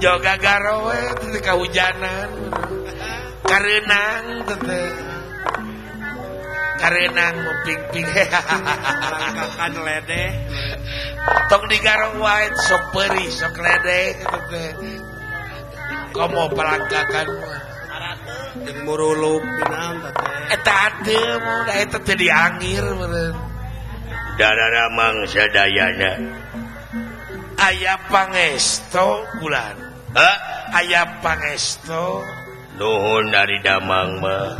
Joga garo we teh kahujanan. Kareunang teh. Kareunang muping-ping. Langkakan ledeh. Tong digaro wae sok peurih sok ledeh kitu teh. Komo palangkakan mah. Jeung muruluk dinaon teh. Eta teu mun da eta teu diangir meureun. Dararamang sadayana. Aya pangesto bulan. Hah? Aya pangesto. Nuhun ari damang mah.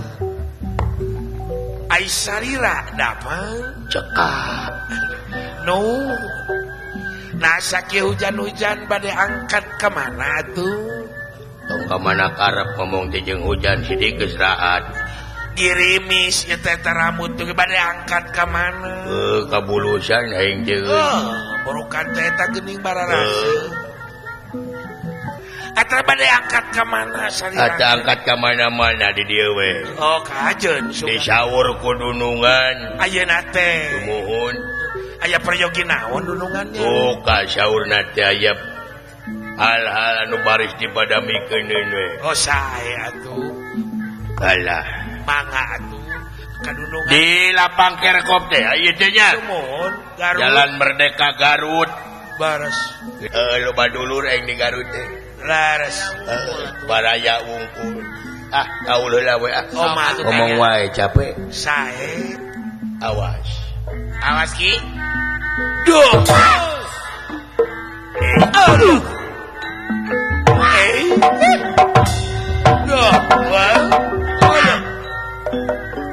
Ai sarira damang cekap. Nu. Nah sakieu hujan-hujan bade angkat ka mana atuh? Tong ka mana karep ngomong teh jeung hujan sidik geus raat. Girimis ieu teh rambut teh bade angkat ka mana? Heuh kabulusan aing teh. Burukan teh eta geuning bararase. Eta bade angkat ka mana sarira? Eta angkat ka mana-mana di dieu we. Oh kajeun disaur ku dunungan. Ayeuna teh. Sumuhun. Aya peryogi naon dunungannya? Oh ka saurna teh aya hal-hal anu baris dipadamikeun we. Oh sae atuh. Alah. Mangga atuh kadunungan. Di lapang Kerkop teh ieu teh nya. Sumuhun Garut. Jalan Merdeka Garut. Bares. Loba dulur aing di Garut teh. Lares. Baraya wungkul. Ah, kaul heula we ah. Oh, ngomong wae capek. Sae. Awas. Awas ki. Duh. Aduh. Duh. Wah.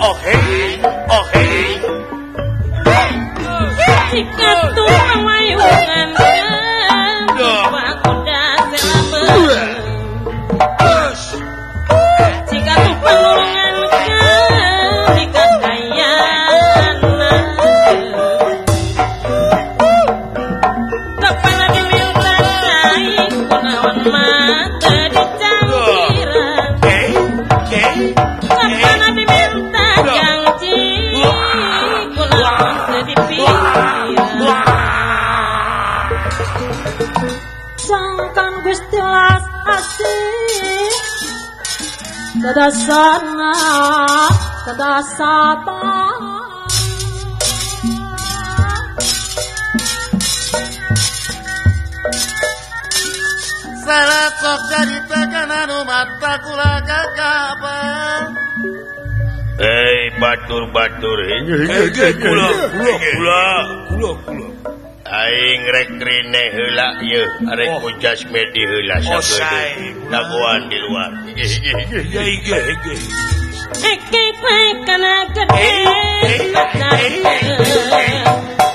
Oh hey, oh hey. Jika tuang mayungan wakuda selabe. Jika tuang lungan jika kayaan kepala diminta cai kunaon mata dicangkiran. Kepala diminta janji kunaon teu dipikiran. Sangkan Gusti las asih tadasana tadasata. Salah sok carita kana nu mata kula kakapan. Hei batur-batur kula kula kula kula. Aing rek rine heula ieu arek ujas medi heula sakedeung. Dagoan di luar. Eke pae kana gede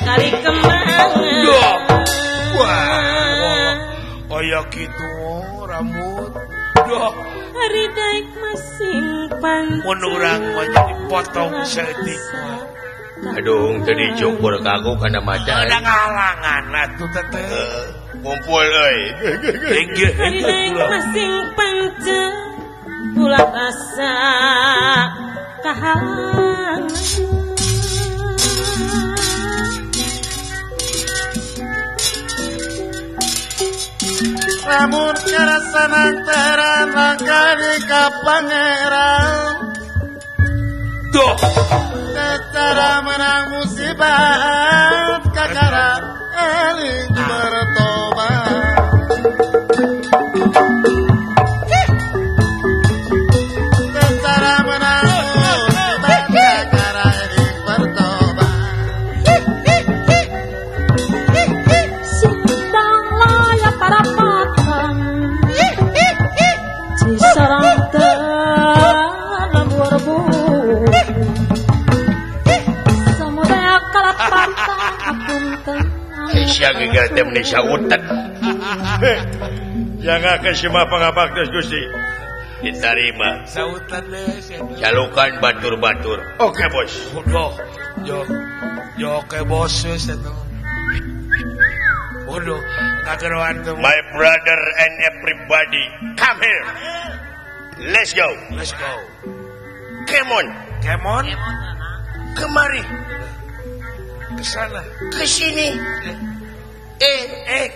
kali kembangan. Wah. Aya kitu rambut. Duh. Hari daek masing pan. Mun urang mah jadi potong saeutik. Aduh, tadi cukur kaku kana maca. Ada ngalangan atuh teh. Kumpul euy. Hari daek masing pance ulah rasa kahalangan. Lamun karasanan teran langkah di ka pangeran. Duh. Secara menang musibah kakara eling bertobat. Secara menang musibah kakara eling bertobat. Sintang laya parapatan Cisarang terlembur-bur. Aisyah geger teh meni sautet. Jangan ke semua pangabaktos Gusti. Diterima. Sautan deh. Jalukan batur-batur. Oke bos. Bodoh. Jo. Jo oke bos eta. Bodoh. Kageroan teh. My brother and everybody, come here. Let's go. Let's go. Come on. Come on. Kemari. Ke sana. Ke sini.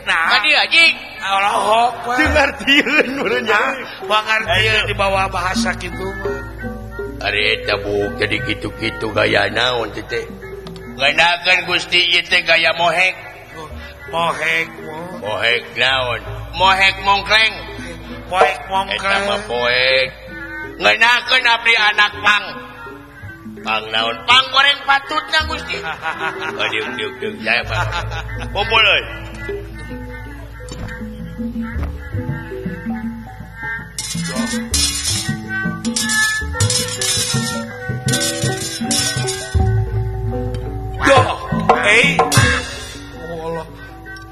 Nah. Tadi anjing. Olohok teu ngartieun meureun nya. Moal ngartieun di bawah bahasa kitu mah. Ari eta bu jadi kitu-kitu gaya naon teh teh. Ngeunakeun Gusti ieu teh gaya mohek. Mohek mohek naon? Mohek mongkleng. Poek mongkleng. Eta mah poek. Ngeunakeun abdi anak pang. Pang naon? Pang goreng patutna Gusti. Oh diuk diuk diuk jaya Pak. Kumpul euy. Doh, eh. Oh Allah.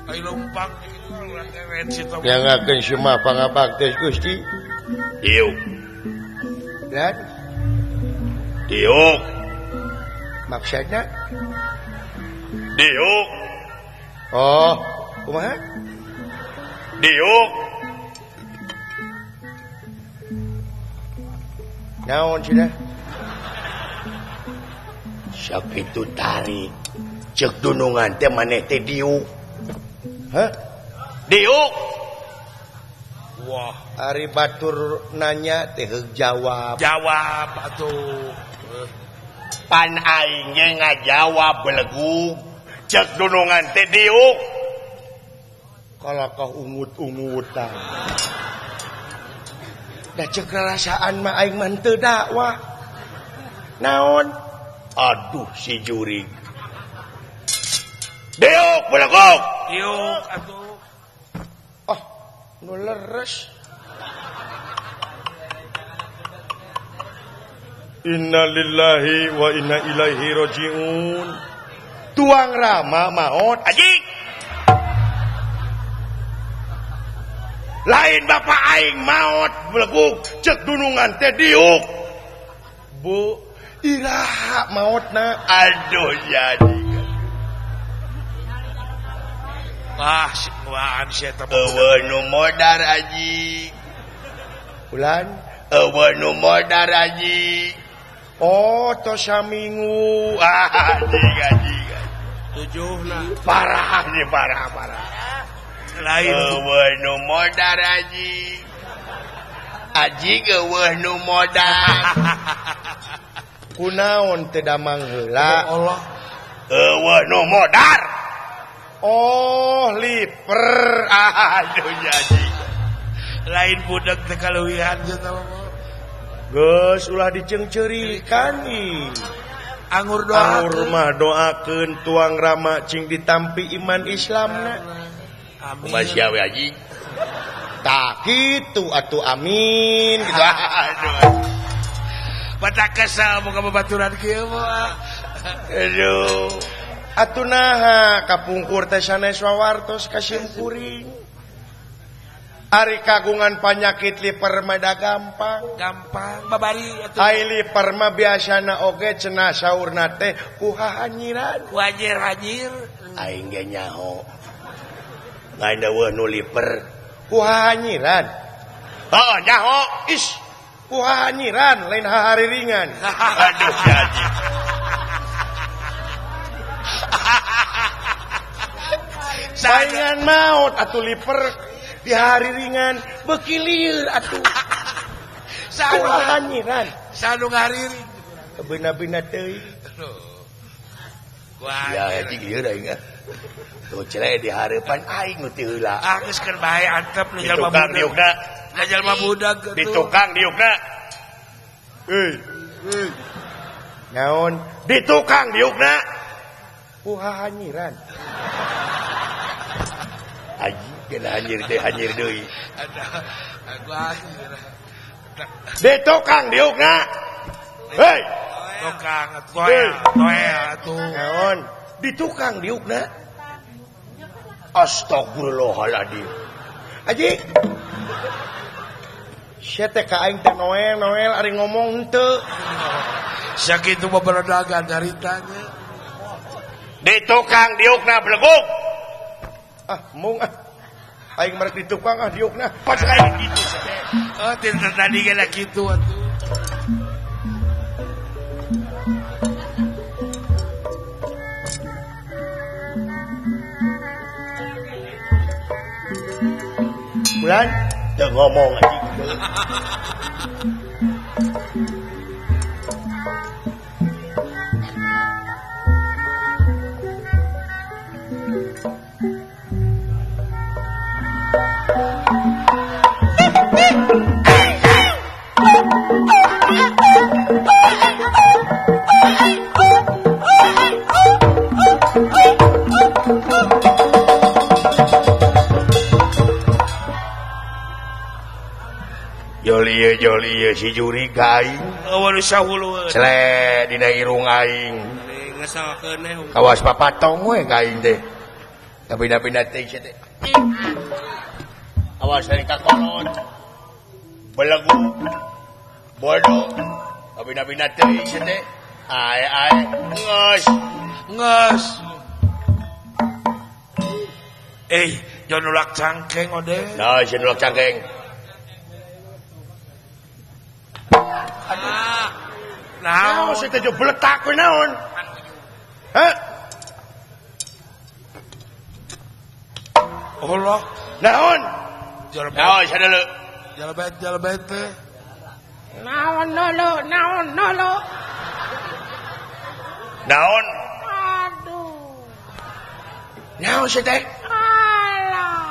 Ai leumpang urang keren si teh. Nyangakeun semua pangabaktes Gusti. Diuk. Dan diuk. Maksudna diuk. Oh, kumaha? Diuk. Naon cenah? Sakitu tarik. Ceuk dunungan teh maneh teh diuk. Hah? Diuk. Wah, ari batur nanya teh heug jawab. Jawab atuh. Pan aing ge ngajawab belegug. Ceuk dunungan teh diuk. Kalakah ungut-ungutan. Da ceuk rarasaan mah aing mah teu dakwah. Naon? Aduh si jurig. Diuk belegug. Diuk atuh. Oh, nu leres. Innalillahi wa inna ilaihi rajiun. Tuang Rama maot anjing. Lain bapak aing maot belegug ceuk dunungan teh diuk. Bu, iraha maotna. Aduh jadi. Ah, siaan sia eta. Eueuh nu modar anjing. Ulan, eueuh nu modar anjing. Oh, tos saminggu. Ah, anjing anjing. Tujuhna. Parah nih, parah parah. Lain eueuh nu modar anjing. Anjing eueuh nu modar. Kunaon teu damang heula? Allah. Eueuh nu modar. Oh, liper. Aduh jadi. Lain budak teh kaleuwihan cenah mah. Geus ulah diceungceurikan ih. Anggur doakeun. Anggur mah doakeun tuang Rama cing ditampi iman Islamna. Amin. Kumaha sia we anjing? Tah kitu atuh amin gitu. Aduh. Batak kesal boga babaturan kieu mah. Aduh. Atuh naha kapungkur teh sanes wawartos ka simkuring. Ari kagungan panyakit liper mah da gampang. Gampang babari atuh. Ai liper mah biasana oge cenah saurna teh ku hahanyiran. Ku hanyir-hanyir. Aing ge nyaho. Lain eueuh nu liper. Ku hahanyiran. Heuh nyaho. Is ku hahanyiran lain hahariringan. Aduh jadi. Saingan maut atuh liper di hari ringan beuki lieur atuh. Sahanyiran sanu ngariring kebeuna-beuna teuing. Ya anjing ieu da aing. Tuh cere di hareupan aing nu teu heula. Ah geus keur bae antep nu jalma budak. Diukna. Nu jalma budak di tukang diukna. Euy. Naon? Di tukang diukna. Ku hahanyiran. Aji kena hanyir teh hanyir deui. Di tukang diukna. Hei, tukang toel, toel atuh. Naon? Di tukang diukna. Astagfirullahaladzim. Aji. Sia teh ka aing teh Noel, Noel ari ngomong henteu. Sakitu babeledagan caritanya. Di tukang diukna belegug. Ah, mung ah. Aing merek di tukang ah diukna. Pas aing kitu teh. Oh, teu tadi ge kitu atuh. Bulan teu ngomong anjing. Joli si juri aing sele dina irung aing kawas papatong we ka aing teh pindah-pindah teh teh awas dari ka kolot belegu bodoh pindah-pindah teh teh ae ae ngeus ngeus eh jangan nolak cangkeng ode nah jangan nolak cangkeng. Aduh. Naon sih teh beletak we naon? Hah? Allah, naon? Naon sadeuleu? Jalebet teh. Naon lolo, naon lolo. Naon? Aduh. Naon sih teh? Alah.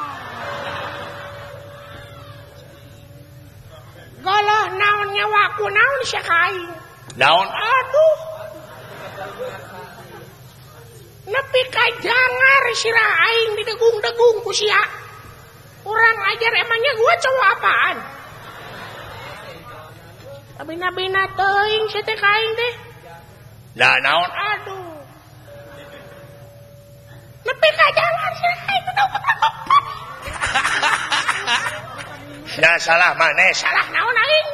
Goloh naon nyawaku naon sia ka aing. Naon? Aduh. Nepi ka jangar sirah aing didegung-degung ku sia. Kurang ajar emangnya gua cowok apaan? Bina-bina teuing sia teh ka aing teh. Nah naon? Aduh. Nepi ka jangar sirah aing. Nah salah maneh. Salah naon aing?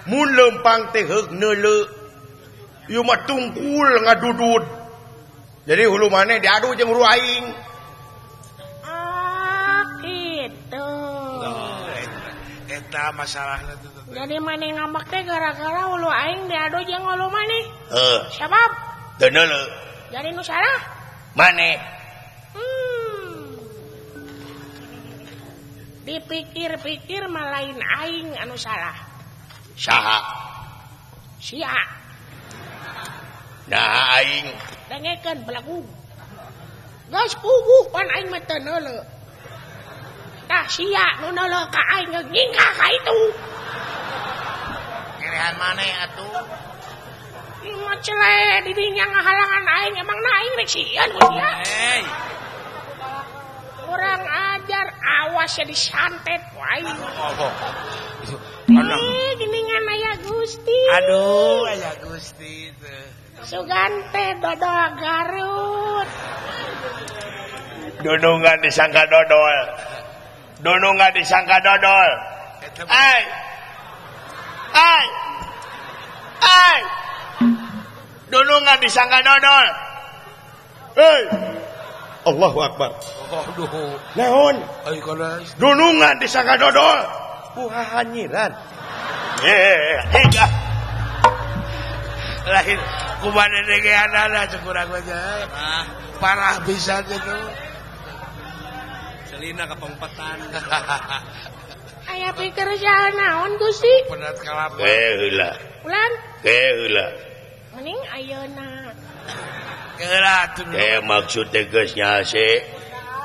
Mun lempang teh heug neuleu. Ieu mah tungkul ngadudud. Jadi hulu maneh diadu jeung hulu aing. Ah gitu. Eta masalahna teh. Jadi maneh ngambek teh gara-gara hulu aing diadu jeung hulu maneh. Heuh. Sabab? Teu neuleu. Jadi nu salah? Maneh. Dipikir-pikir mah lain aing anu salah. Saha? Sia. Nah aing. Dengekeun belagu. Geus puguh pan aing mah teu neuleu. Tah sia nu neuleu ka aing nyingkah ka itu. Kerehan maneh atuh. Ieu mah cele di dinya ngahalangan aing emangna aing rek sieun ku sia. Hey. Kurang ajar awas ya disantet ku aing. Oh. Geningan aya Gusti. Aduh, aya Gusti teh. Sugante dodol Garut. Dunungan disangka dodol. Dunungan disangka dodol. Ai. Ai. Ai. Dunungan disangka dodol. Hei. Allahu Akbar. Aduh. Naon? Ayo kana. Dunungan disangka dodol. Buhahanyiran. Lain kumaha degeanana cek urang mah parah pisan gitu. Selina kapongpetan. Aya pikir saha naon Gusti? Penat kalapa. Heula. Ulan? Heula. Mending ayeuna. Heula atuh. Eh maksud teh geus nyase.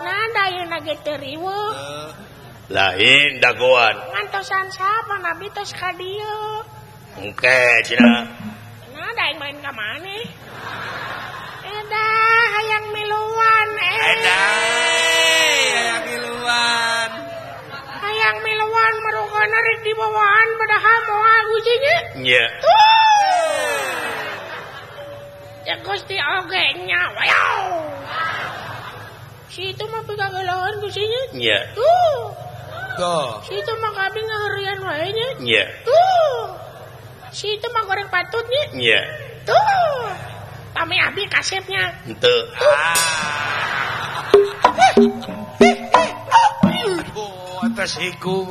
Nah, da ayeuna ge teu riweuh. Lain dagoan. Ngantosan sapa nabi tos ka dieu. Engke cenah. Nah, da aing main ka maneh? Edah hayang miluan Edah hayang miluan. Hayang miluan marukana rek dibawaan padahal moal Gusti nya. Nya. Ya Gusti oge nya. Wayaw. Si itu mah pigageuleun Gusti nya. Nya. Tuh. Tuh. Si itu mah kabeh ngaheureuyan wae nya. Nya. Tuh. Si itu mah goreng patut nya. Nya. Tuh. Pami abi kasepnya. Henteu. Ah. Oh, atas hiku.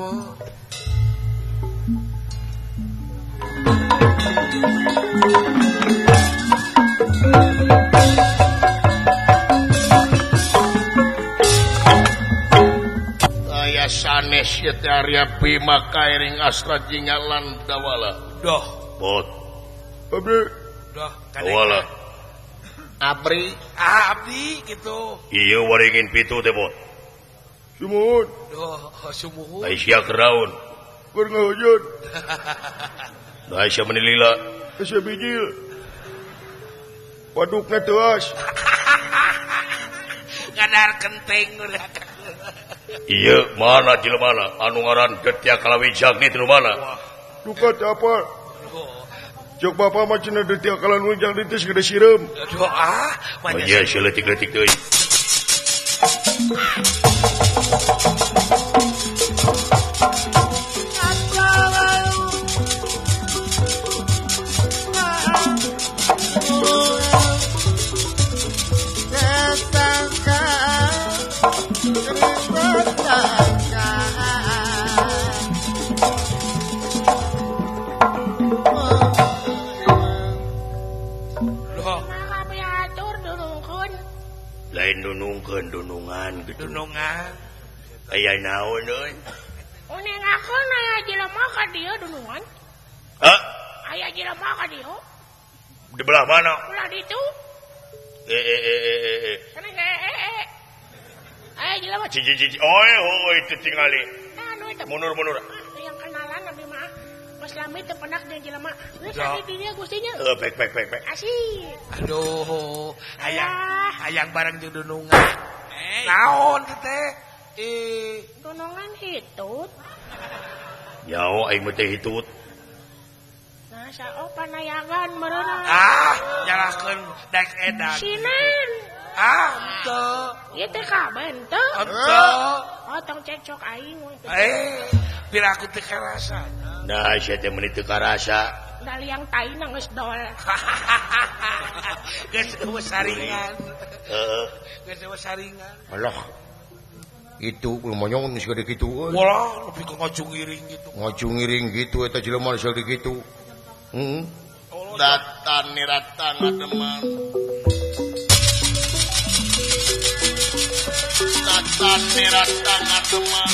Aya sanes ieu teh Arya Bima kairing Astra Jingga lan Dawala. Doh. Bot. Abdi. Doh, Dawala. Abri. Ah, abdi gitu. Ieu waringin pitu teh, Bot. Sumuhun. Doh, sumuhun. Ai sia keur naon? Keur ngahujud. Da sia meuni lila. Sia bijil. Wadukna teuas. Ngadar kenteng udah. Iya, mana jelema anu ngaran Detya Kalawijagni teh mana? Duka teh apa? Jok bapa mah cenah Detya Kalawijagni teh gede sireum. Aduh ah, manya sia leutik-leutik deui. Lain dunungkeun dunungan gitu. Dunungan. Aya naon euy? Unengakeun aya jelema ka dieu dunungan. Hah? Aya jelema ka dieu. Di belah mana? Belah ditu. Aya jelema. Ciji oi hoi teu tingali. Nah, anu eta. Mundur mundur. Yang kenalan abdi mah. Mas Lami teu penak jeung jelema. Geus adi di dieu Gusti nya. Heuh, baik baik baik baik. Asik. Aduh, hayang bareng jeung dunungan. Naon teh teh? Dunungan hitut. Nyaho aing mah teh hitut. Nah, sao panayagan meureunna. Ah, nyalahkeun daek edan. Sinen. Ah, henteu. Ieu teh kabeh henteu. Henteu. Oh, tong cekcok aing we. Pira aku teu karasa. Nah, sia teh meuni teu karasa. Da liang taina geus dol. Geus eueuh saringan. Heeh. Geus eueuh saringan. Alah. Itu lumayan geus gede kitu euy. Walah, lebih ke ngajungiring gitu. Ngajungiring gitu eta jelema geus gede kitu. Heeh. Datan niratan ademan. Datan niratan ademan.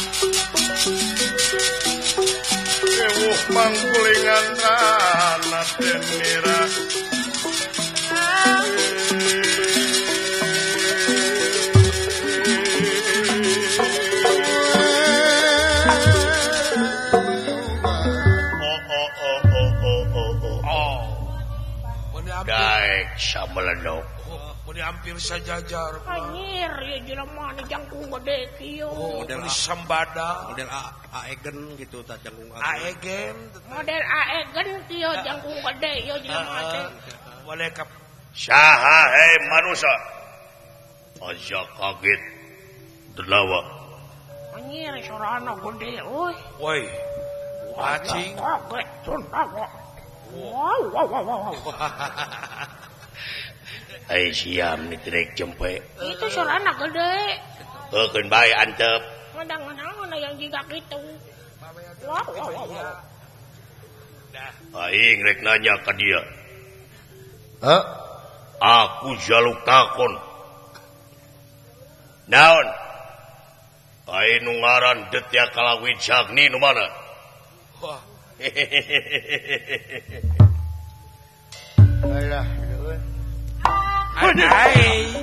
Ewuh mangkulingan tanah denira. Oh. Daek samelenok. Mun hampir sajajar. Anjir, ya jelema ni jangkung gede kieu. Oh, model sambada, model Aegen gitu tah jangkung Aegen. Model Aegen kieu jangkung gede ieu jelema teh. Boleh ka saha he manusa. Aja kaget. Delawa. Anjir, sorana gede euy. Woi. Acing. Kaget sonawa. Wow, wow, wow, wow. Ai siam ni trek jempe. Itu sorana gede. Heukeun bae antep. Ngadang-ngadang yang jiga kitu. Wow, wow, wow. Aing rek nanya ka dia. Hah? Aku jaluk takon. Naon? Aing nu ngaran Detya Kalawijagni nu mana? Wah. Alah. Ai,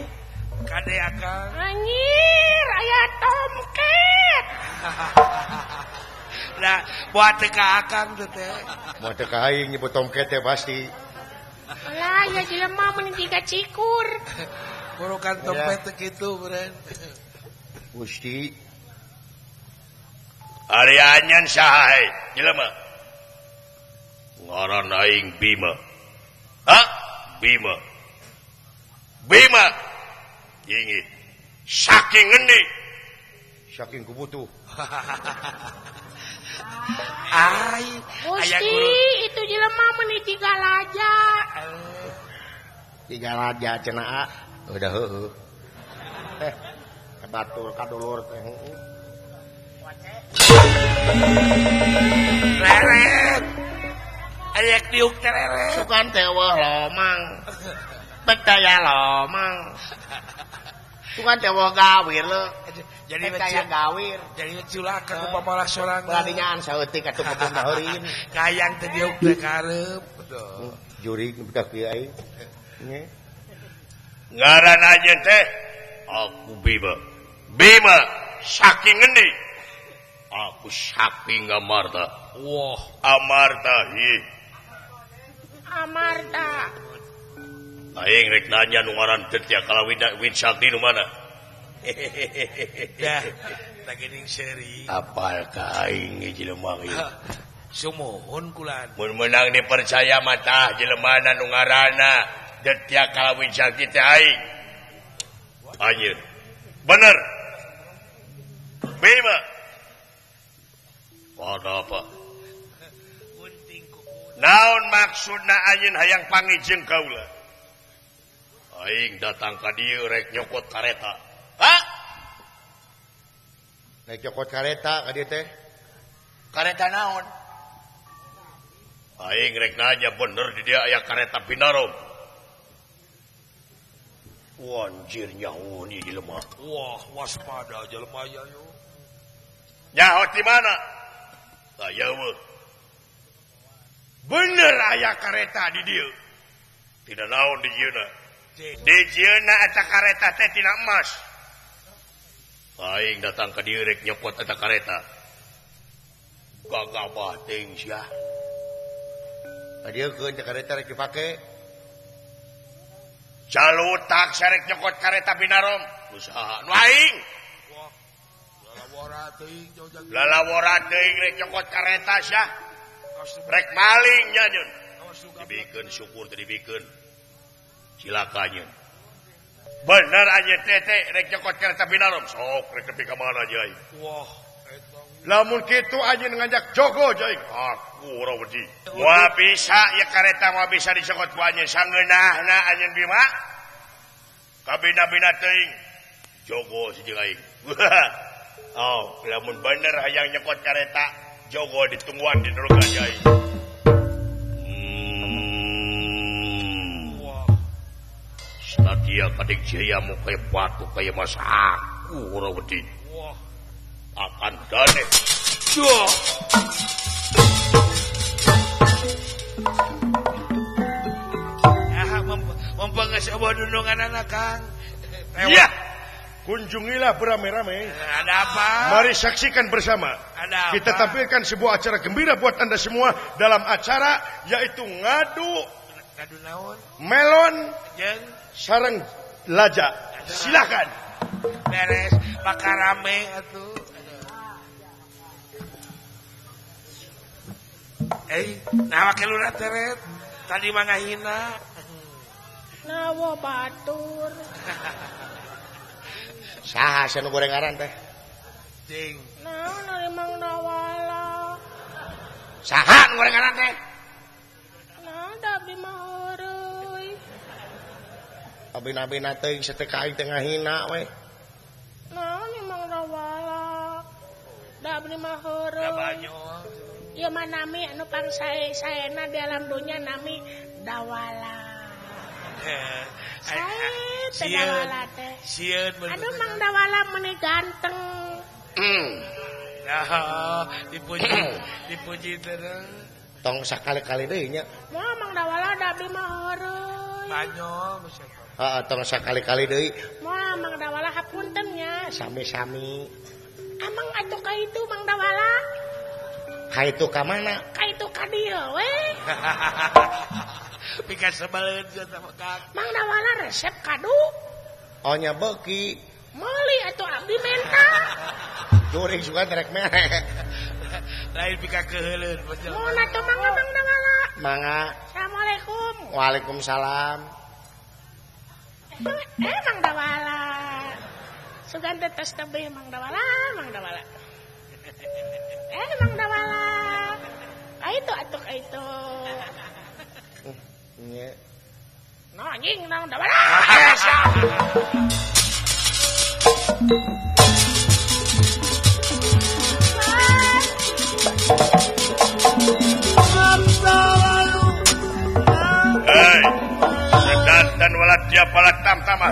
kade akang. Anjir, aya tomket. Lah, buat teu ka akang teh teh. Moal teu ka aing nyebut tomket teh pasti. Alah, ya jelema mun jiga cikur. Burukan tomket teh kitu, beureun. Gusti. Ari anyan saha he, jelema? Ngaran aing Bima. Hah? Bima. Bima ingin saking ngendi saking kubutuh. Ai, Gusti, itu jelema meuni tiga raja. Tiga raja cenah. Udah heueuh. Batur kadulur teh. Reret. Aya diuk teh reret. Sukan teh wah lomang. Percaya lomang. Sukan teh wah gawir leuh. Jadi kaya gawir. Jadi culaka ku pamalak sorangan. Beladingan saeutik atuh kebun heurin. Kayang teh diuk teh karep. Jurig budak kieu aing. Ngaran anjeun teh aku Bima. Bima saking ngendi? Aku saking Amarta. Wah, Amarta hi. Amarta. Aing rek nanya nu ngaran Detya Kalawida Winsakti nu mana? Dah, tak geuning seuri. Apal ka aing jelema ieu. Sumuhun kulan. Mun meunang dipercaya mah tah jelemana nu ngaranna Detya Kalawinsakti teh aing. Anjeun. Bener. Bima. Pada apa? Naon maksudna anjeun hayang pangijeng kaula? Aing datang ka dieu rek nyokot kareta. Hah? Rek nyokot kareta ka dieu teh? Kareta naon? Aing rek nanya bener di dia aya kareta Binarom. Wanjir nyaho ni jelema. Wah, waspada jelema ya yo. Nyaho di mana? Aya we. Bener aya kareta di dieu. Tidak naon di jieuna. Di jieuna eta kareta teh tina emas. Aing datang ka dieu rek nyokot eta kareta. Gagabah teuing sia. Ka dieu keun teh kareta rek dipake. Jalutak sarek nyokot kareta Binarom. Usaha nu aing. Wah, lalawora teuing jauh-jauh. Lalawora teuing rek nyokot kareta sia. Rek maling nya nyeun. Dibikeun syukur teh dibikeun. Cilaka nyeun. Bener anjeun teh rek nyokot kareta Binarom. Sok rek nepi ka mana aja aing. Wah, eta. Lamun kitu anjeun ngajak jogo aing. Aku ora wedi. Moal bisa ya kareta moal bisa dicokot ku anjeun sangeunahna anjeun Bima. Kabina-bina teuing. Jogo si jeung aing. Oh, lamun bener hayang nyokot kareta, jogo ditungguan di neraka aing. Wah. Sadia kadik jaya mu kaya batu kaya mas aku ora wedi. Wah. Akan dane. Duh. Ah, mempenges eueuh dundunganana Kang. Iya. Kunjungilah beramai-ramai. Ada apa? Mari saksikan bersama. Ada apa? Kita tampilkan sebuah acara gembira buat Anda semua dalam acara yaitu ngadu ngadu naon? Melon jeung sareng laja. Silakan. Beres bakal rame atuh. Nah make lurah teret. Tadi mah ngahina. Nawa batur. Saha sia nu goreng ngaran teh? Jing. Naon ari Mang Dawala? Saha nu goreng ngaran teh? Naon da abdi mah heureuy. Abina-abina teuing sateka aing teh ngahina we. Naon Mang Dawala? Da abdi mah heureuy. Da banyol. Ieu mah nami anu pangsae-saena di alam dunya nami Dawala. Sae teh Dawala teh. Sieun aduh Mang Dawala meuni ganteng. Nah, dipuji, dipuji terus. Tong sakali-kali deui nya. Moal Mang Dawala da abdi mah heureuy. Banyol geus eta. Heeh, tong sakali-kali deui. Moal Mang Dawala hapunten nya. Sami-sami. Amang atuh ka itu Mang Dawala. Ka itu ka mana? Ka itu ka dieu we. Pika sebeleun sama Kang. Mang Dawala resep kadu. Oh nya beuki. Meuli atuh abdi menta. Jurig suka rek mere. Lain pika keuheuleun. Mun atuh mangga Mang Dawala. Mangga. Assalamualaikum. Waalaikumsalam. Mang Dawala. Sugan teh tos tebih Mang Dawala, Mang Dawala. Mang Dawala. Ka itu atuh ka itu. Nya. No anjing Mang Dawala. Hei, sedanten walad Aditya Palatamtama.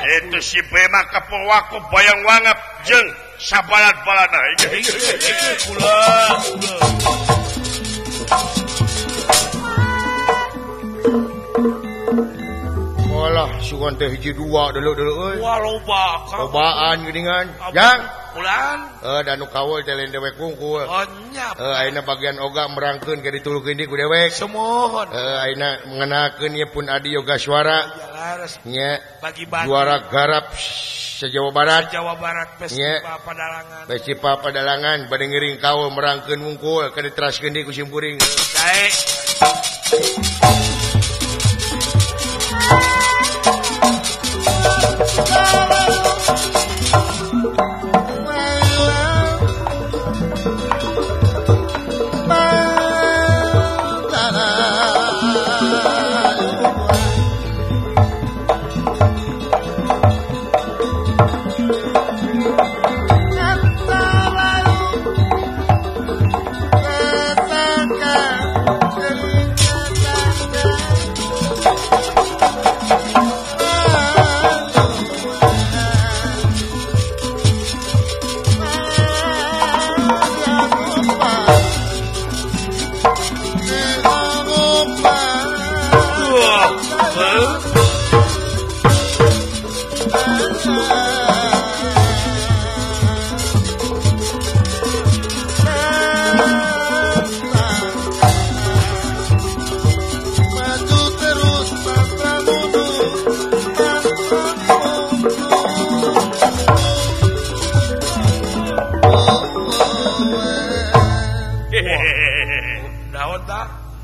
Itu si Bima kapowaku bayang wangap jeung sabalat-balana. Kula. Alah, sugan teh hiji dua dulu-dulu euy. Wah loba Kang. Lobaan geuningan. Jang. Ulan. Dan nu kawul teh lain dewek wungkul. Oh nya. Ayeuna bagian oga merangkeun ke ditulungkeun deui ku dewek. Sumuhun. Ayeuna mengenakeun ieu pun Adi Yoga Suara. Nya. Bagi-bagi. Juara garap se-Jawa Barat. Jawa Barat Festival Padalangan. Festival Padalangan bade ngiring kawul merangkeun wungkul ke diteraskeun deui ku simkuring. Sae.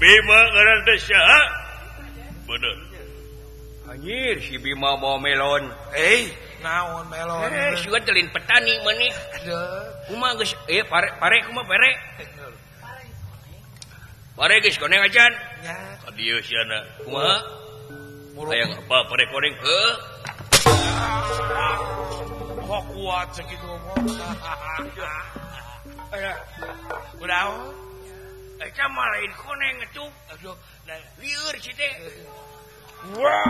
Bima ngaran teh saha? Bener. Anjir si Bima bawa melon. Naon melon? Sugan teh lain petani maneh. Aduh. Kumaha geus pare pare kumaha pare? Pare geus koneng acan. Nya. Ka dieu siana. Kumaha? Hayang apa pare koneng? Heuh. Kok kuat segitu mah. Udah. Eta mah lain koneng atuh. Aduh, lieur si teh. Wah.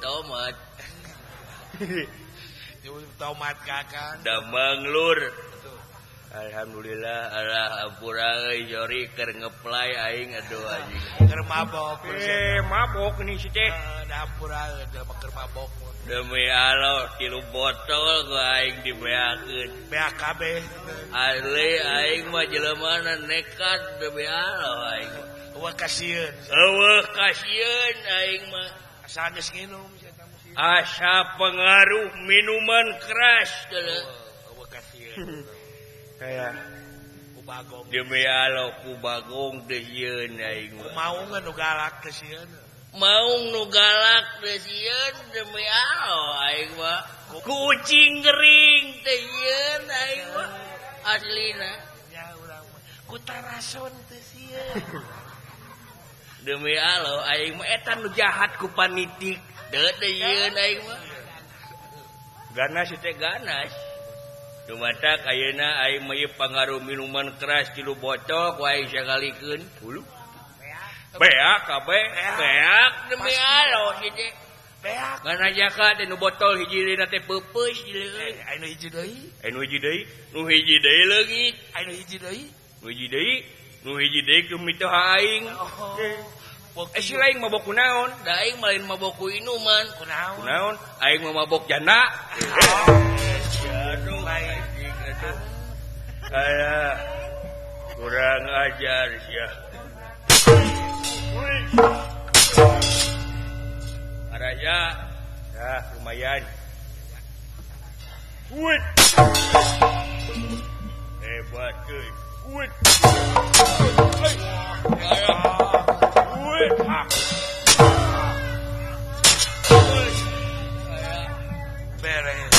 Tomat. Tomat kakang. Damang lur. Alhamdulillah Allah ampura euy jori keur ngeplay aing aduh anjing. Keur mabok. Mabok nih si teh. Da ampura euy keur mabok. Demi Allah 3 botol ku aing dibeakeun. Beak kabeh. Asli aing mah jelemana nekat demi Allah aing. Eueuh kasieun. Eueuh kasieun aing mah. Asa geus nginum asa pengaruh minuman keras deuleu. Eueuh kasieun. Kayak ku bagong. Demi Allah ku bagong teu sieun aing mah. Maung nu galak teu sieun. Maung nu galak teu sieun demi Allah aing mah. Kucing gering teu sieun aing mah. Aslina. Nya urang mah ku tarason teu sieun. Demi Allah aing mah eta nu jahat ku panitik. Teu sieun aing mah. Ganas teh ganas. Dumatak ayeuna aing mah ieu pangaruh minuman keras 3 botol ku aing sakalikeun. Hulu. Beak kabeh, beak demi Allah si teh. Beak. Ngan ajakan teh nu botol hiji deui teh peupeus deui. Aya nu hiji deui. Aya nu hiji deui, nu hiji deui leungit. Aya nu hiji deui. Nu hiji deui, nu hiji deui ku mitoha aing. Si lain mabok ku naon? Da aing mah lain mabok ku inuman. Ku naon? Ku naon? Aing mah mabok janda. Aduh, anjing aduh. Alah. Kurang ajar sia. Araya, ya lumayan. Wih. Hebat euy. Wih. Wih. Beres.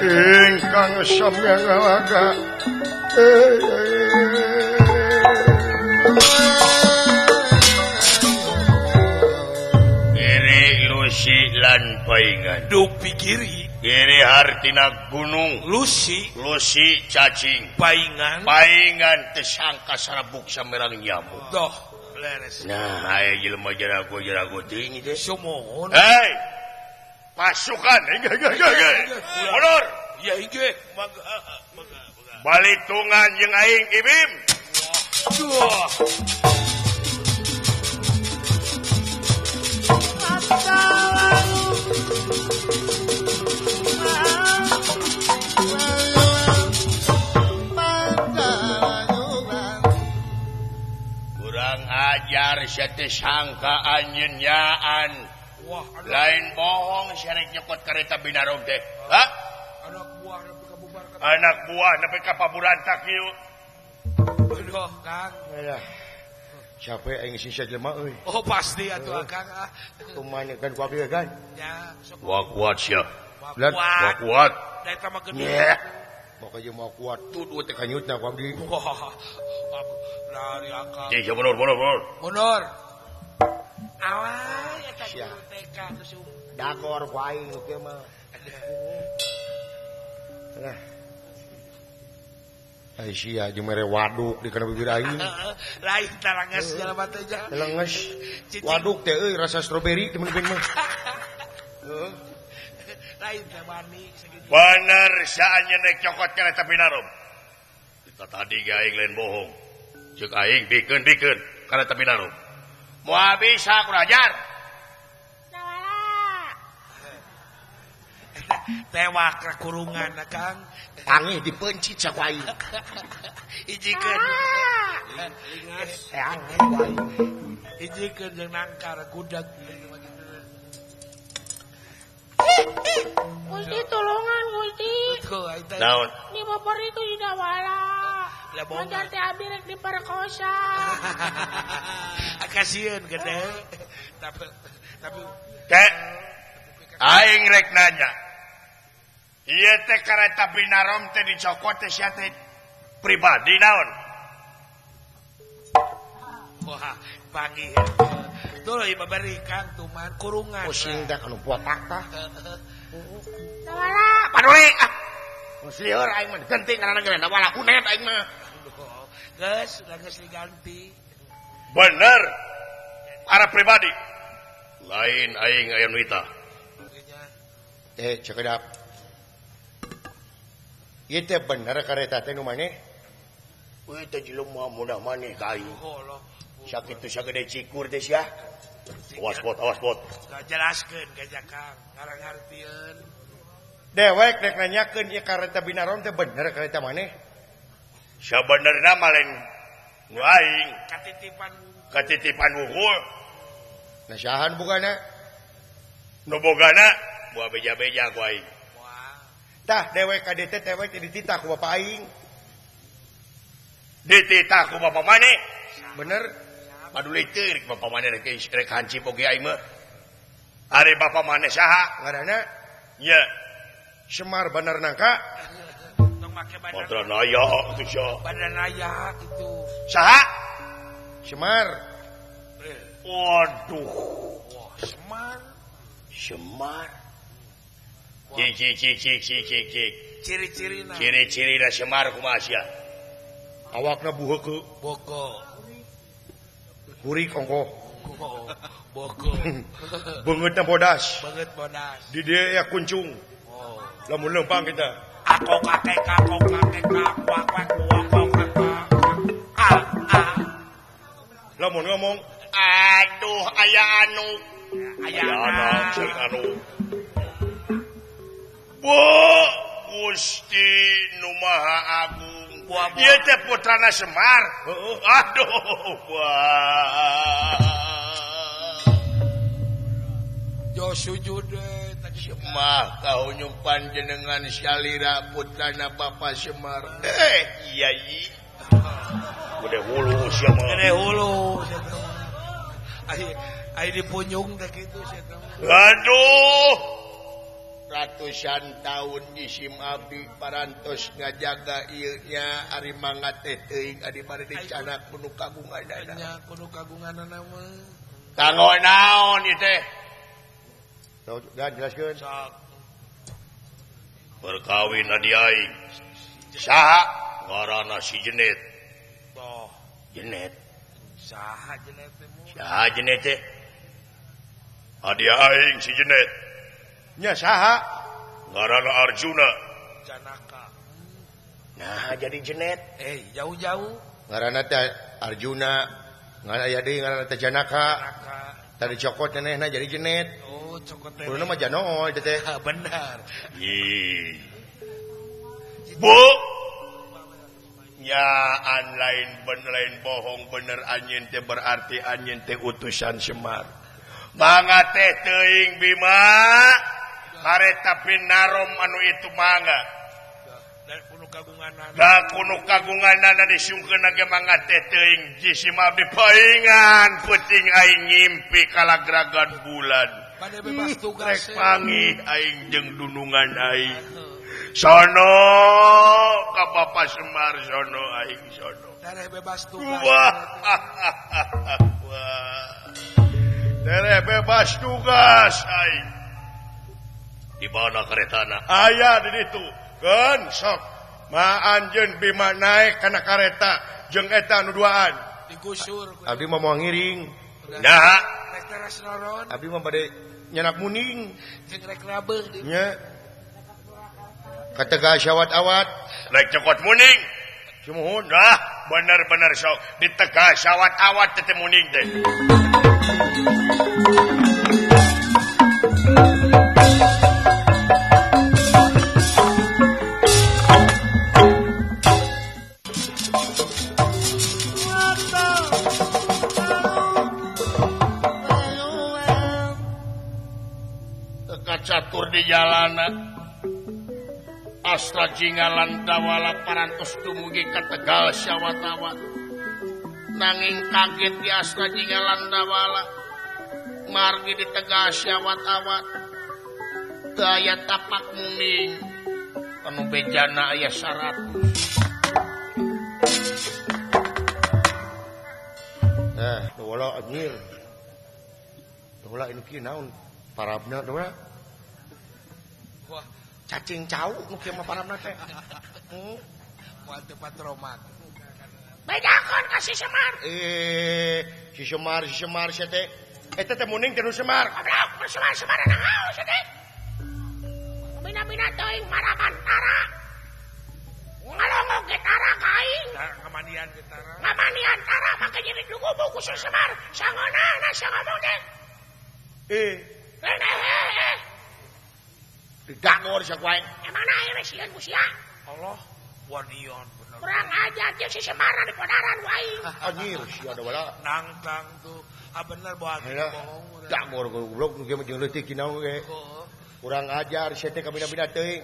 Ingkang samya ngalaga Kiri Lusi lan paingan dupi kiri kiri hartina gunung Lusi Lusi cacing paingan paingan tersangka sarabuk samerang nyamuk doh leres. Nah aya jelema jarago-jarago teuing teh sumuhun. Hei pasukan mundur. Ya inggih mangga mangga balitungan jeung aing Ibim. Wah. Kurang ajar sia teh sangka anjeun nyaan. Wah, lain bohong syarek nyokot kareta Binarom teh. Hah? Anak buah nepi ka bubar. Anak buah nepi ka paburantak ieu. Aduh, Kang. Alah. Capek aing sisa jelema euy. Oh, pasti atuh Kang ah. Kumaha kan ku abdi kan? Ya, sok. Wah kuat sia. Wah kuat. Da eta mah gede. Maka jeung mau kuat tuduh teh kanyutna ku abdi. Wah. Lari akang. Cih, mundur, mundur, mundur. Mundur. Alah, eta guru TK geus dagor ku aing nu kieu mah. Lah. Ai sia jeung mere waduk di kana bibir aing. Lain talanges jelema teh nya. Talanges. Waduk teh euy rasa stroberi teh meureun mah. Heeh. Lain teh wani sakitu. Bener saanjeun rek cokot kareta Binarom. Kita tadi ge aing lain bohong. Ceuk aing bikeun-bikeun kareta Binarom. Moal bisa kurang ajar. Tewak kurungan Kang. Tangih dipencit saku aing. Hijikeun. Teang ku aing. Hijikeun jeung nangkar gudag. Gusti tulungan Gusti. Naon? Di bopor itu didawala. Mancar teh abi rek diperkosa. Kasieun gede. Tapi teh aing rek nanya. Ieu teh kareta Binarom teh dicokot teh sia teh pribadi naon? Wah, panggih. Tuh ieu babari Kang tuman kurungan. Pusing teh anu botak tah. Dawala, paduli ah. Lieur aing mah diganti ngaranna ge dawala unet aing mah. Geus, geus diganti. Bener. Arah pribadi. Lain aing aya nu ita. Eh, cekedap. Ieu teh bener kareta teh nu maneh? Euy teh jelema mudah maneh ka aing. Sakitu sagede cikur teh sia. Awas bot, awas bot. Jelaskeun ka Kang, ngarang-ngartieun. Dewek rek nanyakeun ieu kareta Binarom teh bener kareta maneh? Sabenerna mah lain nu aing. Katitipan katitipan wuhul. Nah sahan bogana? Nu bogana moal beja-beja ku aing. Tah dewek ka dieu teh dewek teh dititah ku bapa aing. Dititah ku bapa maneh? Bener. Paduli teu rek bapa maneh rek hancip oge aing mah. Ari bapa maneh saha? Ngaranna? Nya. Semar Bandar Nangka. Tong make bandar. Bandar Naya atuh sia. Bandar Naya kitu. Saha? Semar. Waduh. Wah, Semar. Semar. Cik cik cik cik cik cik cik. Ciri-cirina. Ciri-cirina Semar kumaha sia? Awakna buheukeuk. Boko. Kurik ongkoh. Boko. Beungeutna bodas. Beungeut bodas. Di dieu aya kuncung. Oh. Lamun leumpang kita. Aku kakek kakok kakek kakwak kwak wokok kakak. Ah ah. Lamun ngomong, aduh aya anu. Aya anak jeung anu. Bu Gusti nu Maha Agung. Ieu teh putrana Semar. Heeh. Aduh wah. Jo sujud Semah kahunyung panjenengan salira putrana Bapa Semar. Iya ieu. Gede hulu sia mah. Gede hulu. Ai dipunyung teh kitu sia teh. Aduh. Ratusan tahun jisim abdi parantos ngajaga ieu nya ari mangga teh teuing adi bade dicanak kudu kagunganana. Nya kudu kagunganana mah. Kanggo naon ieu teh? Tuh, jelaskeun. Sok. Berkawin adi aing. Saha ngaranna si Jenet. Toh, Jenet. Saha Jenet teh? Saha Jenet teh? Adi aing si Jenet. Nya saha? Ngaranna Arjuna. Janaka. Nah, jadi Jenet. Jauh-jauh. Ngaranna teh Arjuna, ngaran aya deui ngaranna teh Janaka. Janaka. Tadi cokot nenehna jadi Jenet. Oh, cokot neneh. Kudu mah janool teh teh. Benar. Ih. Bu. Ya an lain bener lain bohong bener anjeun teh berarti anjeun teh utusan Semar. Mangga teh teuing Bima. Kareta pinarom anu itu mangga. Da kudu kagunganana. Da kudu kagunganana disungkeunna ge mangga teh teuing jisim abdi paingan peuting aing ngimpi kalagragan bulan. Bade bebas tugas. Rek pangih aing jeung dunungan aing. Sono ka Bapa Semar sono aing sono. Tereh bebas tugas. Wah. Tereh bebas tugas aing. Di mana karetana? Aya di ditu. Keun sok. Ma anjeun Bima naik kana kareta jeung eta nu duaan. Digusur. Abdi mah moal ngiring. Nah, rek teras noron. Abdi mah bade nyanak muning jeung rek rabeuh di. Nya. Kategal syawat-awat rek cokot muning. Sumuhun. Nah, bener-bener sok di Tegal syawat-awat teh muning teh. Catur di jalanan Astra Jingalan Dawala parantos dumugi ka Tegal Syawat-awat nanging kaget di Astra Jingalan Dawala margi di Tegal Syawat-awat teu aya tapak muning anu bejana aya 100. Nah, Dawala anjir. Dawala ini kieu naon parabna Dawala. Wah, cacing cau nu kieu mah parabna teh. Moal teu patromak. Bedakeun ka si Semar. Si Semar, si Semar sia teh. Eta teh muning teh nu Semar. Goblok, nu Semar Semar naon sia teh? Bina-bina teuing maraban tara. Ngalongok ge tara ka aing. Ngamanian ge tara. Ngamanian tara make jadi dugubuk ku si Semar. Sangeunahna sia ngomong teh. Didangor sia ku aing. Emangna aing sieun ku sia? Allah, wanian bener. Kurang ajar jeung si Semar di podaran ku aing. Anjir sia Dawala. Nangtang tuh. Ah bener bohong bohong. Dangor goblok nu kieu mah jeung leutik naon ge. Kurang ajar sia teh kabina-bina teuing.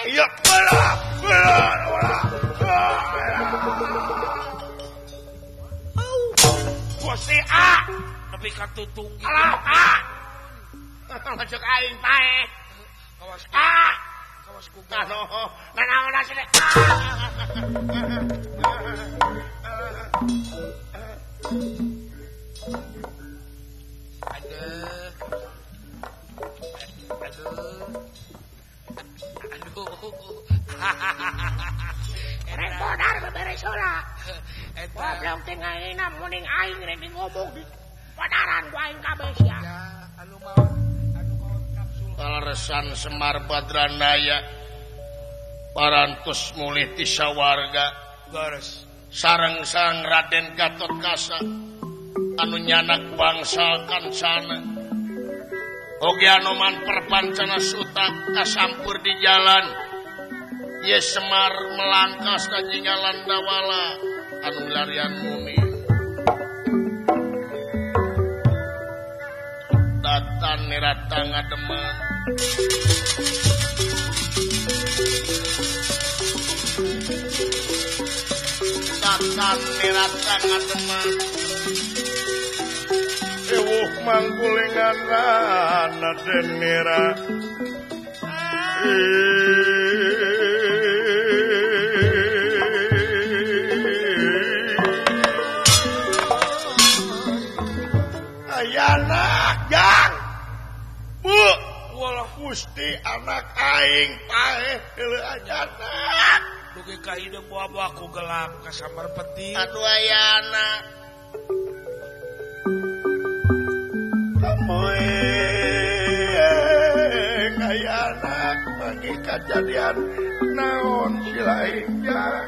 Iya, belah, belah, belah. Gusti A, nepi ka tutung. Alah, A. Masuk aing pae. Kawas A. Kawas ku. Nah, naon sia teh? Rek bodar beberes heula. Goblok teh ngaina muning aing rek ngomong di bodaran ku aing kabeh sia. Anu maot kapsul. Paleresan Semar Badranaya parantos mulih ti sawarga. Gares. Sareng sang Raden Gatotkaca anu nyanak bangsa kancana. Oge Anoman Perpancana Suta kasampur di jalan. Ye Semar melangkas ka jinggalan Dawala anu milarian mumi. Datan nirata ngademen. Datan nirata ngademen. Ewuh mangkulingan rana denira. Anak jang. Bu, walah Gusti anak aing paeh heuleuh anak. Dugi ka hideung buah-buah ku gelap ka samar peti. Aduh aya anak. Aya anak manggih kajadian naon silaing jang.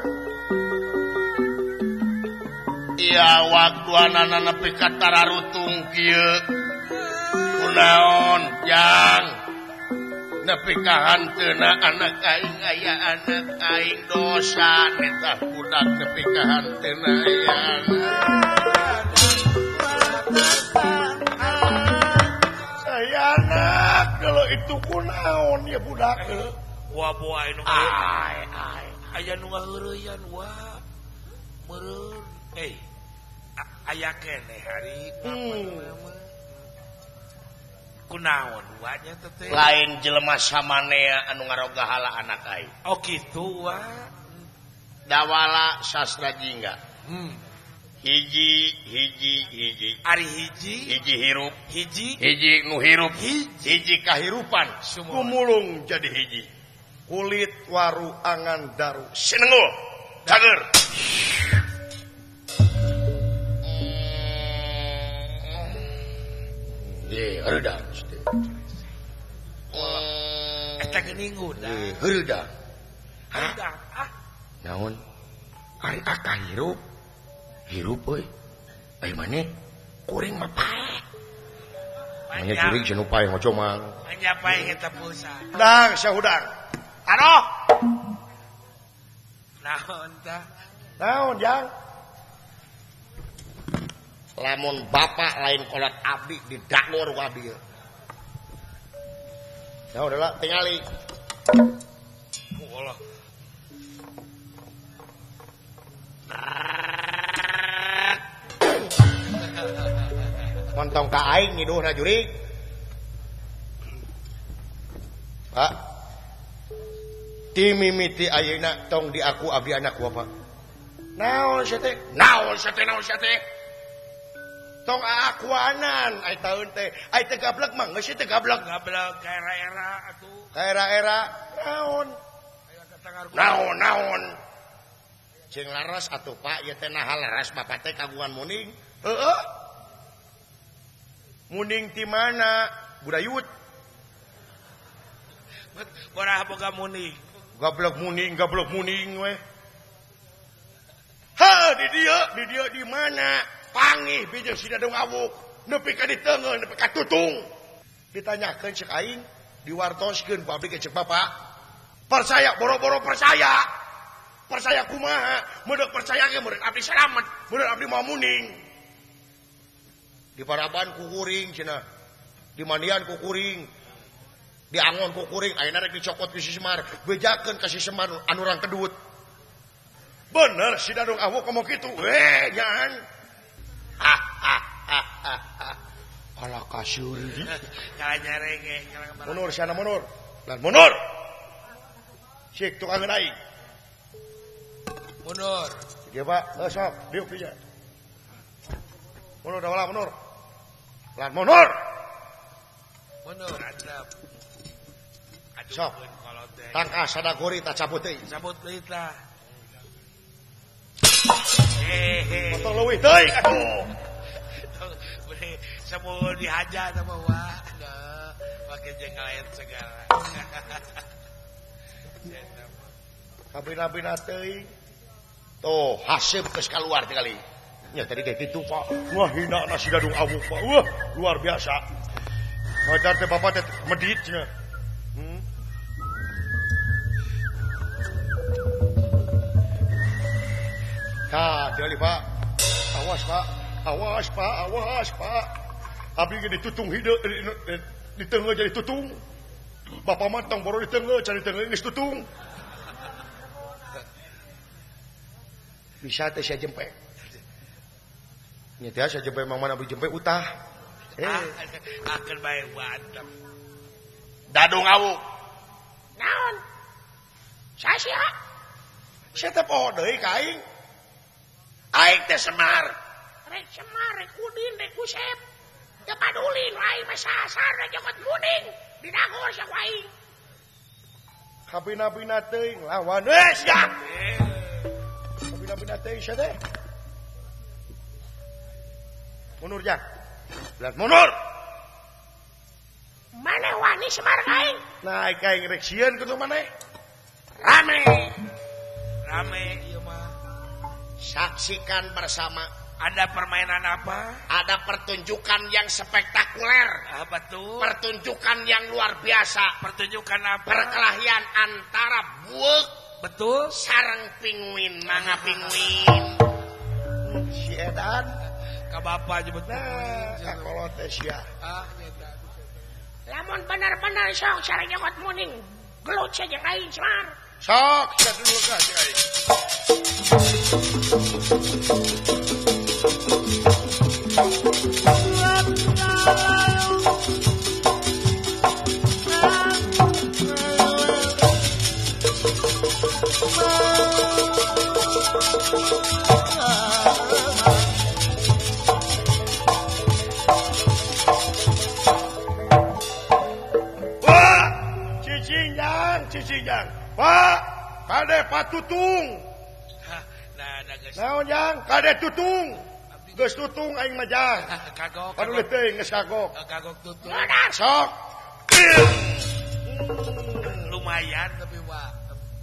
Iya waktu anana nepi ka tararutung kieu. Kunaon jang? Nepi ka hanteuna anak aing aya anak aing dosa nitah budak nepi ka hanteuna aya anak. Saya anak kalau itu kunaon ya budak. Wah buah anu ai ai aya nu ngaheureyan wah. Meureun aya keneh hari kunaon wa nya teh lain jelema samanea anu ngaroga hala anak aing. Oh kitu wa. Dawala Sastra Jingga. Hiji hiji hiji ari hiji hiji hirup hiji hiji nu hirup hiji kahirupan gumulung jadi hiji kulit waru angan daru sinengul cager. Ye hareudang eta geuning udah hareudang hareudang ah naon ari akah hirup hirup euy ai maneh kuring mah paeh maneh kuring cenah paeh ngoco mang nya paeh eta pulsa hudang sia hudang aduh naon tah naon jang lamun bapak lain kolot abdi didakor ku abdi. Naon heula tingali. Allah. Montong ka aing ngiduhna jurig. Pak. Ti mimiti ayeuna tong diaku abdi anak bapak. Naon sia teh? Naon sia teh? Naon sia teh? Tong aakuanan ai taun teh ai teh gablek mah geus teh gablek gablek ka era-era atuh ka era-era naon naon naon cing laras atuh Pak ieu teh naha laras bapak teh kagungan muning heueuh muning ti mana budayut borah boga muning gablek muning we ha di dieu di mana panggih bijeng si Dadung Awuk nepi ka diteungeun nepi ka tutung ditanyakeun cek aing diwartoskeun ku abdi ke cek bapak percaya boro-boro percaya percaya kumaha meudek percaya ge meureun abdi salamet meureun abdi moal muning di paraban ku kuring cenah di mandian ku kuring di angon ku kuring ayeuna rek dicokot ku si Semar bejakeun ka si Semar anu rang kedut bener si Dadung Awuk ngomong kitu we nyaan ala kasyuri munur sana munur lan munur sik tukang aing munur ieu Pak heuh sok diuk dieu munur dawala munur lan munur munur adab Sok. Tangka sadagori tak cabut deui. Cabut deui tah. Potong leuwih teuing atuh. Semua dihajar sama wa. Pakai jengkalain segala. Kabina-bina teuing. Tuh, haseup geus kaluar tingali. Nya tadi kayak gitu, Pak. Wah, hina nasi gadung awuk, Pak. Wah, luar biasa. Majar teh bapak teh medit nya. Tah, tingali, Pak. Awas, Pak. Awas, Pak. Awas, Pak. Abdi ge ditutung hideung di tengah jadi tutung. Bapak mah tong boro di tengah, cari tengah geus tutung. Bisa teh sia jempe. Nya teh sia jempe mang mana abdi jempe utah. Akan bae mantap. Dadung awuk. Naon? Sasia? Sia teh poho deui ka aing. Aing teh Semar. Rek Semar, rek Udin, rek Usep. Teu paduli nu aing mah sasar jokot muning didagor sia ku aing. Kabina-bina teuing lawan we sia. Kabina-bina teuing sia teh. Mundur jang. Belas mundur. Maneh wani Semar ka aing? Nah, aing rek sieun kudu maneh. Rame. Rame ieu mah. Saksikan bersama. Ada permainan apa? Ada pertunjukan yang spektakuler. Apa tuh? Pertunjukan yang luar biasa. Pertunjukan apa? Perkelahian antara buek, betul, sareng pinguin, manga pinguin. Si edan ka bapa nyebut nah, ka kolot teh sia. Ah, nyeta. Lamun bener-bener sok sareng nyokot muning, gelut sia jeung aing Semar. Sok sia dulu ka jeung aing. Pak, cicing jang, Pak, kade patutung. Naon jang, kade tutung. Geus tutung aing mah jang. Kagok. Aduh teuing geus kagok. Kagok tutung. Sok. Lumayan tapi Pak.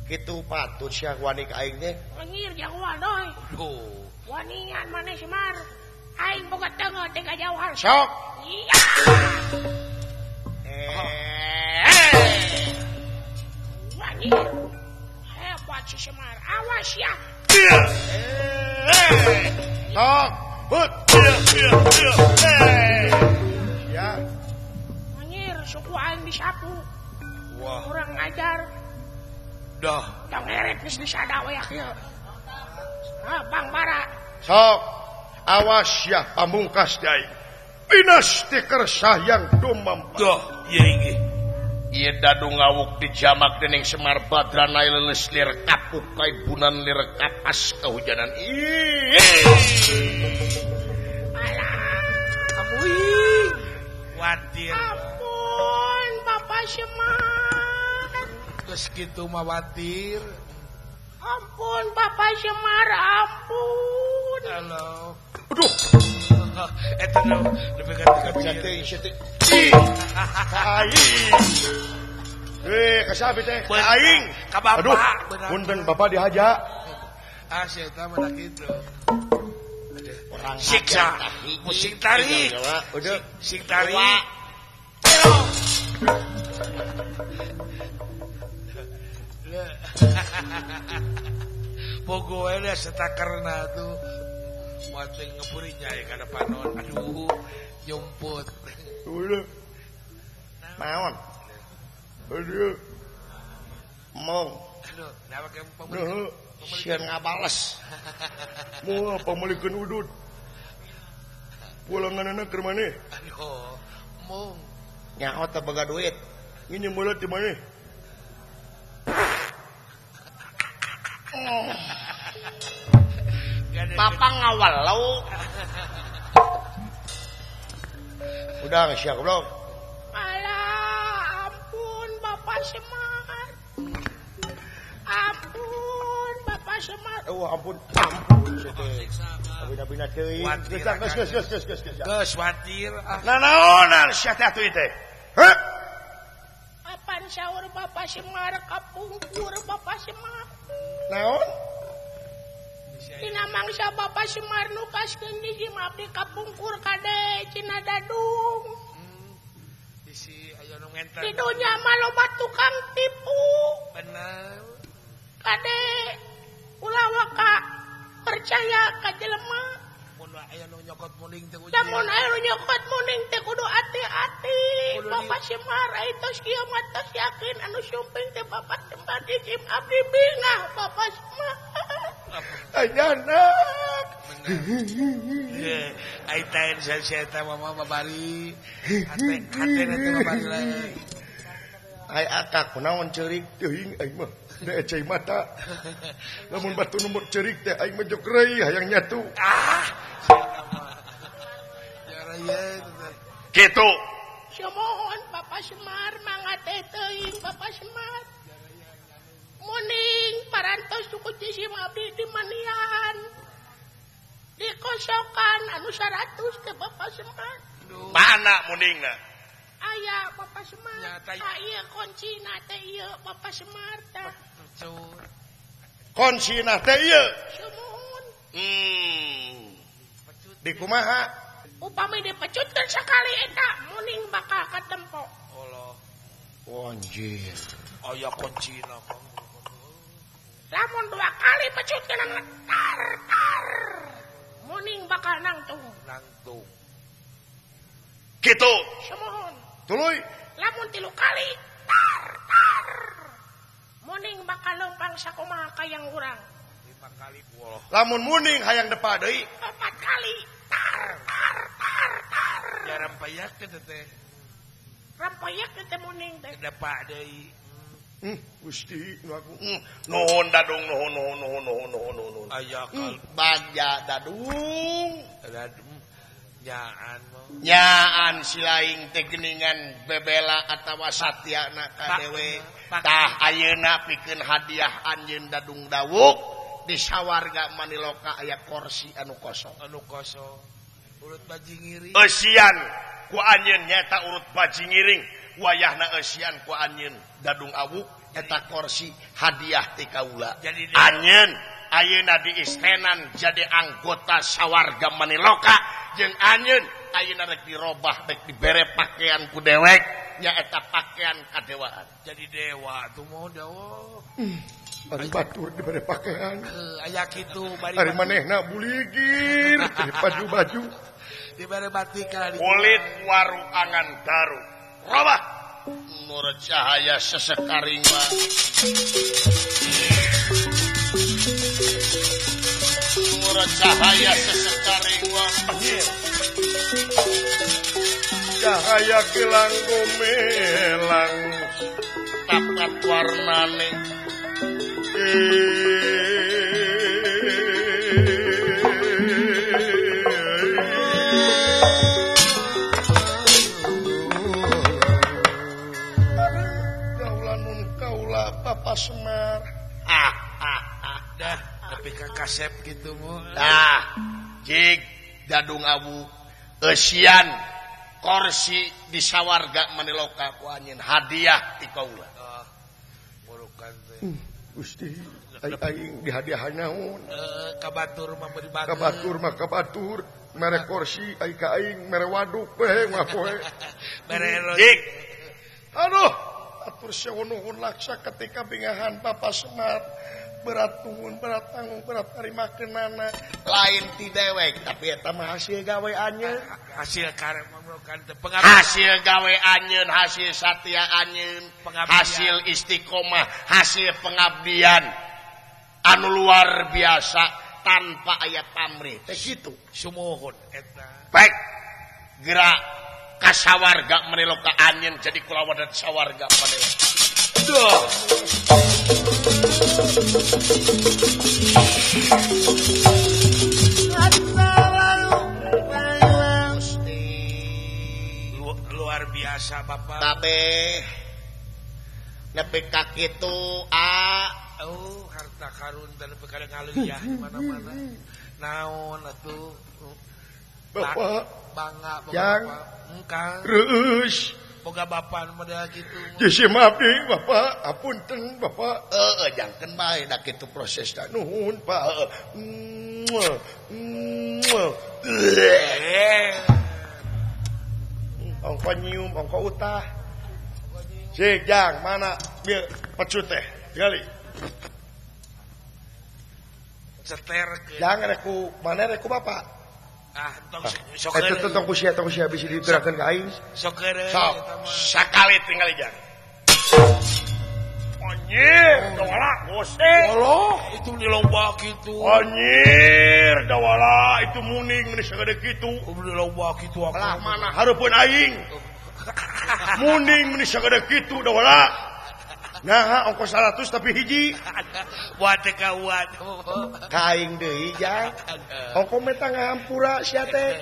Kitu patut sia wani ka aing teh. Anjir jagoan euy. Duh. Wanian maneh Semar. Aing boga teungeut teh kajauhan. Sok. Iya. Wani. Hebat si Semar. Awas ya. Sok. But. Ya. Anjir, suku aing disapu. Wah. Kurang ajar. Dah. Tong heret geus disada we kieu. Ah, Bang Bara. Sok. Awas ya pamungkas deui. Pinas ti kersah yang dumampa. Duh, ieu inggih. Ieu dadung ngawuk dijamak dening Semar Badrana leuleus lir kapuk kaibunan lir kapas kahujanan. Ih. Alah, amuing. Watir. Ampun, Bapak Semar. Geus kitu mah watir. Ampun, Bapak Semar, ampun. Halo. Aduh. Eta lebih ka bisa teh sia teh. Aing. Kasabi teh. Aing. Ka bapak. Aduh, punten bapak dihaja. Ah, sia eta mah kitu. Orang siksa. Musik tarik. Udah, sing tarik. Pogo we setakerna tuh. Muat ngepurinya ya kana panon. Aduh, jumput. Udah. Naon? Aduh. Mong. Aduh, nah make pamulikeun. Sieun ngabales. Moal pamulikeun udud. Pulanganana keur maneh? Aduh, mong. Nyaho teh boga duit. Nginjem mulut di maneh. Bapak ngawalau. Udah sia goblok. Alah, ampun Bapak Bapak Semar. Ampun Bapak Semar. Oh ampun, ampun teh. Bina-bina teuing. Geus geus geus geus geus. Geus watir. Nanaonan sia teh atuh teh? Heuh. Apan saur Bapak Semar kapungkur Bapak Semar. Naon? Dina mangsa Bapak Semar nukaskeun di abdi kapungkur kade Cina Dadung. Bisi aya nu ngenter. Di dunya mah loba tukang tipu. Bener. Kade ulah waka percaya ka jelema. Mun aya nu nyokot muning teh kudu. Lamun aya nu nyokot muning teh kudu ati-ati. Bapak Semar ai tos kieu mah tos yakin anu sumping teh Bapak Semar di abdi bingah Bapak Semar. Anak. Ai taen saya eta mama babari. Hate hate teh babari lain. Ai akak kunaon ceurik teuing aing mah. Da ecai mata. Lamun batu numut ceurik teh aing mah jok reuy hayang nyatu. Ah. Ya teh. Kitu. Sumohon Bapak Semar mangga teh teuing Bapak Semar. Muning parantos ku cisim abdi di manian. Dikosokan anu 100 ke Bapak Semar. Mana muningna? Aya Bapak Semar. Ah ieu kuncina teh ieu Bapak Semar tah. Kuncina teh ieu. Sumuhun. Di kumaha? Upami dipecutkeun sakali eta muning bakal katempo. Allah. Oh, anjir. Aya kuncina kang. Lamun dua kali pecutkeun tar tar. Muning bakal nangtung. Nangtung. Kitu. Sumuhun. Tuluy. Lamun 3 kali tar tar. Muning bakal lempang sakumaha kayang urang. 5 kali wah. Lamun muning hayang depa deui 4 kali tar tar tar tar. Ya rampayak teh teh. Rampayak teh muning teh. Depa deui. Gusti nu aku. Nuhun Dadung nuhun nuhun nuhun nuhun nuhun nuhun. Aya kal bagja Dadung. Dadung nyaan mah. Nyaan silaing teh geuningan bebela atawa satyana ka dewe. Tah ayeuna pikeun hadiah anjeun Dadung Dawuk di sawarga Maniloka aya kursi anu kosong. Anu kosong. Urut baji ngiring. Eusian ku anjeun nyaeta urut baji ngiring. Wayahna eusian ku anjeun Dadung Awuk eta kursi hadiah ti kaula. Anjeun ayeuna diistenan jadi anggota sawarga Maniloka jeung anjeun ayeuna rek dirobah rek dibere pakaian ku dewek nyaeta pakaian kadewaan. Jadi dewa tuh mau dewa. Ari batur dibere pakaian. Aya kitu bari ari manehna buligir baju-baju dibere batik kulit waru angan daru. Robah nur cahaya sesekaring mah. Nur cahaya sesekaring mah. Cahaya gelang gomelang tapat warnane. Bapak Semar. Dah tapi ka kasep gitu mu. Dah jig Dadung Abu eusian kursi di sawarga Maniloka ku anjeun hadiah ti kaula. Burukan teh. Gusti aing dihadiahan naon? Ka batur mah beri batur. Ka batur mah ka batur mere kursi ai ka aing mere waduk we mah poe. Mere jig. Aduh atur nuhun laksa ketika bingahan Bapak Semar berat nuhun berat tanggung berat tarima kenana lain ti dewek tapi eta mah hasil gawe anjeun hasil karep memerlukan hasil gawe anjeun hasil satya anjeun hasil istiqomah hasil pengabdian anu luar biasa tanpa aya pamrih teh kitu sumuhun eta baik gerak kasawarga Maniloka anjeun jadi kulawan sawarga Maniloka. Duh. Luar biasa Bapak. Kabeh nepi ka kitu a. Oh, harta karun dan perkara ngaleuya di mana-mana. Naon atuh? Bapak bangga boga bapak. Engkang. Reus. Boga bapak model kitu. Jesi maaf deui bapak, apunten bapak. Heeh, jangkeun bae da kitu prosesna. Nuhun Pak. Ongko nyium, ongko utah. Cik jang mana bieu pecut teh. Tingali. Ceter ke. Jang rek ku mana rek ku bapak. Ah, tong sok eta tong ku sia bisi diterakeun ka aing. Sok heureuy Sok sakali tingali jang. Anjir, dawala gose. Allah, itu di lomba kitu. Anjir, dawala itu muning meni sagede kitu. Di lomba kitu aku. Lah mana hareupeun aing. Muning meni sagede kitu dawala. Nah, ongkos 100 tapi hiji. Buat teh kauan. Ka aing deui jang. Ongko meta ngahampura sia teh.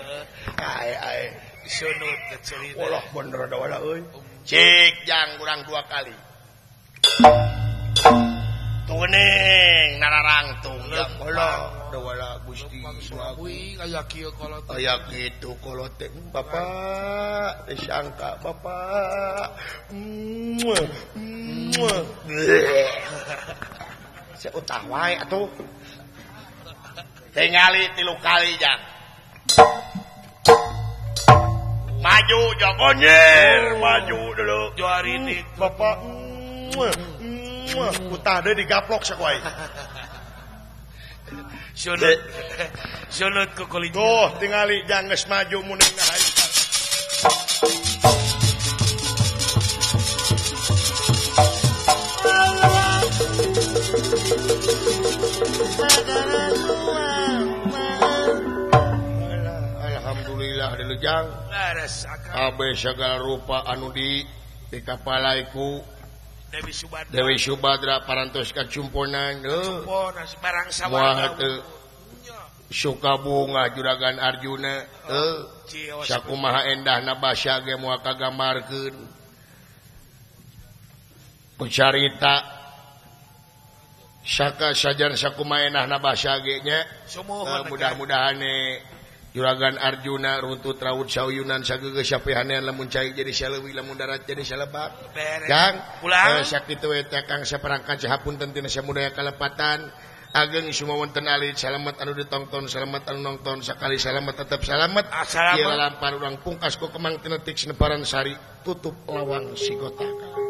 Ae ae. Sunut cerita. Walah bener dawala euy. Cik jang kurang 2 kali. Tuning nararangtung jang walah dawala Gusti Wih aya kieu kolot. Aya kitu kolot teh bapak teh sangka bapak. Sia utah wae atuh. Tingali 3 kali jang. Maju jang anjir, maju dulu. Juari ini bapak. Utah deui digaplok sakuai. Sunut. Sunut ku kulit. Tuh tingali jang geus maju muning hayu. Alhamdulillah dilejang. Kabeh segala rupa anu di kapalaiku Dewi Subadra parantos kacumponan moal teu suka bunga juragan Arjuna sakumaha endahna basa ge moal kagambarkeun ku carita saka sajan sakumaha endahna basa ge nya mudah-mudahan juragan Arjuna runtut raut sauyunan sageugeuh sapihanean lamun cai jadi saleuwi lamun darat jadi salebak. Kang sakitu we teh Kang saperangkat sahapunten tina samudaya kalepatan ageng sumawonten alit salamet anu ditongton salamet anu nongton sakali salamet tetep salamet. Ieu lampar urang pungkas ku kemang tinetik seneparan sari tutup lawang sigotaka.